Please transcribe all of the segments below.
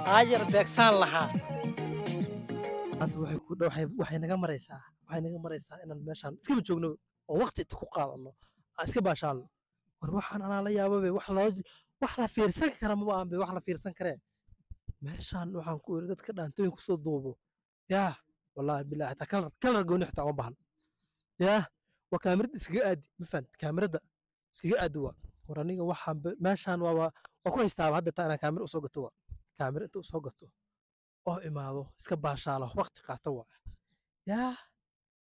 Aayar beegsaan lahaa. Maanta waxay naga maraysaa, inaan meeshaan iskaba joogno oo waqti inta ku qaadano, aan iska baashaalno. War waxaan anaa la yaababe, wax la fiirsan kara maba ahan be, wax la fiirsan karee. Meeshaan waxaan ku iri dadka dhaantooyin kusoo duubo. Yaa wallaahi bilaahi, xitaa kalar gooni xitaa uma baahna. Yaa waa kaamirada iskaga aadi, ma fahamtid? Kaamirada iskaga aadi waa. War aniga waxaan meeshaan waa ku haystaaba hadda taa inaan kaamira usoo gato waa. Kaamira inta usoo gato oo imaado iska baashaalo, waqti qaato waa. Yaa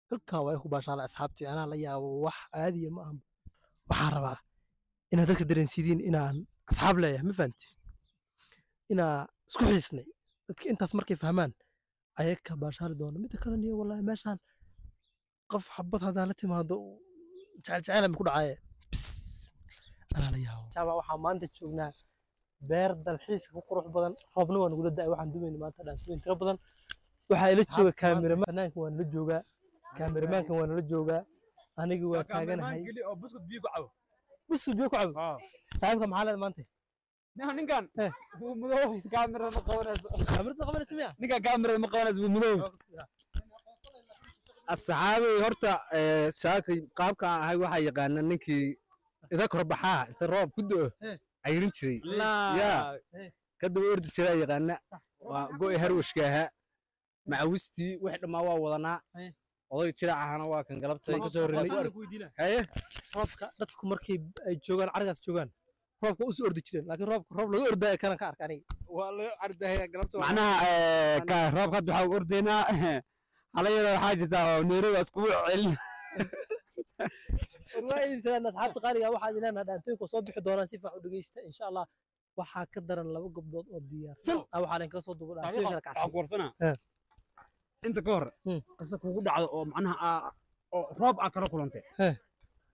halkaa waa ku baashaala asxaabtii, anaa la yaabo, wax caadiya ma ahan. Waxaan rabaa inaad dadka dareensiidiin inaan asxaab leeyahay, ma fahamtid? Inaa isku xiisnay. Dadka intaas markay fahmaan ayaga ka baashaali doona. Midda kale niyo wallaahi meeshaan qof xabad haddaa la timaado jecel jecel ma ku dhacaaye. Bis anaa la yaabo. Jaamac, waxaan maanta joognaa beer dalxiiska ku qurux badan, roobna waa nagula da'ay. Waxaan dumayna maanta dhaantooyin tiro badan. Waxaa ila jooga kaamiramaan, fanaanka waa nala joogaa, kaamiramaanka waa nala joogaa, aniga waa taaganahay. Oo buskud biyo ku cabo. Buskud biyo ku cabo. Saaxiibka maxaa leedahay maanta? Ninkan wuu madow, kaamirada ma qabanayso. Kaamirada ma qabanayso miya? Ninkan kaamirada ma qabanayso, wuu madow. Asxaabay, horta saakay qaabka aan ahay waxaa yaqaana ninkii ida korbaxaa inta roob ku da'o cayrin jiray, yaa ka daba ordi jiraa yaqaana. Waa go'i harwashka ahaa, macawistii wixii dhammaa waa wadanaa. Oday jirac ahana waa kan galabtay ka soo horreynay. Haye, roobka dadku markay ay joogaan cargaas joogaan roobka usoo ordi jireen, laakiin roobka roob laga ordaayo kanan ka arka aniga. Waa laga ardahaya galabta. Macnaha ka roobka hadda waxaa ugu ordaynaa halayada, waxaa jirtaa oo Nairobi iskugu celin. War waa idin salaam asxaabta qaaliga, waxaa idin leenahay dhaantooyinka soo bixi doonaan, si fiican u dhegeysta insha Allah. Waxaa ka daran laba gabdhood oo diyaarsan ah, waxaa idinkaga soo duuba dhaantooyin kala kacsan. Waxaan ku warsanaa inta ka hor qiso kugu dhacdo oo macnaha oo roob aa kala kulantay,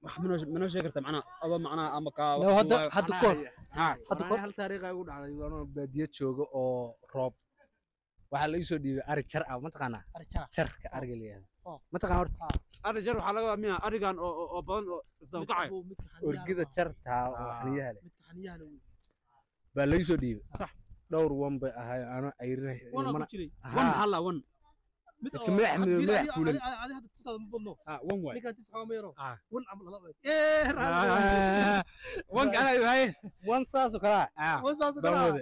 wax manoo sheegi karta macnaha adoo macnaha ama kaa? No, hadda koor hadda koor hal taariikh ay ugu dhacday anoo baadiyo jooga oo roob, waxaa la ii soo dhiibay ari jar ah. Mataqaanaa jarka ariga la yihahdo? Mataqaan horta ari jar waxaa laga wadaa miya arigan oo badan oo isdabakacay? Orgida jartaa oo xaniyaha leh baa la ii soo dhiibay. Dhowr wan bay ahay anoo cayrinay. Wan maxaa la wan? Dadka madax madow, madax kuulan. Wan waay wanka anaa haye. Wan saas oo kalaa baan wada.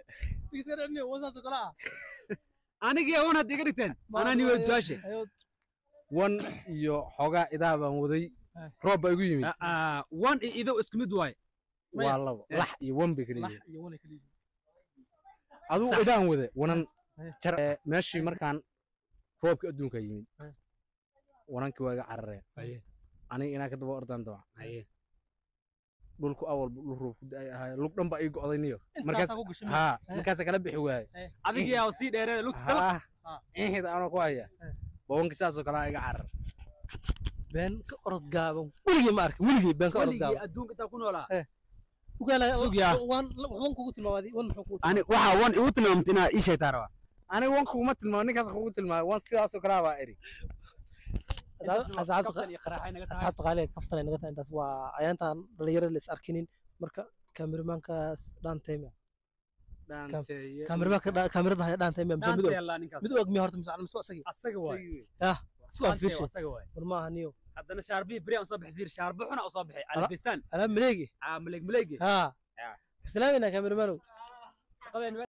Anigiya wan hadda iga dhigteen anaa ni wada su-aashe. Wan iyo xoogaa idaa baan waday, roob baa igu yimid. Wan iyo ido isku mid waaye. Waa labo, lax iyo wan bay kala yihiin. Adigu idaan wade wanan jar meeshii markaan roobka adduunka yimid, wanankii waa iga carareen, aniga inaan ka daba ordaan dabcan. Dhulku awal dhul roob ku da'ay ahaay, lug dhan baa ii go'day niyo. Markaas haa, markaasa kala bixi waaye. Adigiyaa sii dheeree lugta kala ihida anoo ku haya bawanki saasoo kalaa iga carar. Been ka orod gaaban weligii ma arkin, weligii been ka orod gaaban weligii adduunka intaa ku noolaa. Wan kugu tilmaamay, wan muxuu kugu? Ani waxaa wan igu tilmaamtay inaa ii sheegtaa rabaa. Aniga wan kuguma tilmaamo, ninkaas kugu tilmaamay. Wan sidaasoo kalaa baa eri. Asxaabta qaaliga, kaftan ay naga tahay intaas. Waa cayaantan dhalinyarada la is arkinin. Marka kaamiramaankaas dhaantayma, kaamiramaanka kaamirada haya dhaantayma mise mid og, mid og miya horta mise asagii? Asaga waay. Yah, si waan fiirshay. War maaha niyo. Haddana shaarbihii beri aan soo bixi, fiir shaarbo xuna u soo bixi alifistaan. Alaa maleegi. Maleeg maleegi. Haa, salaamayna kaamiramaanow.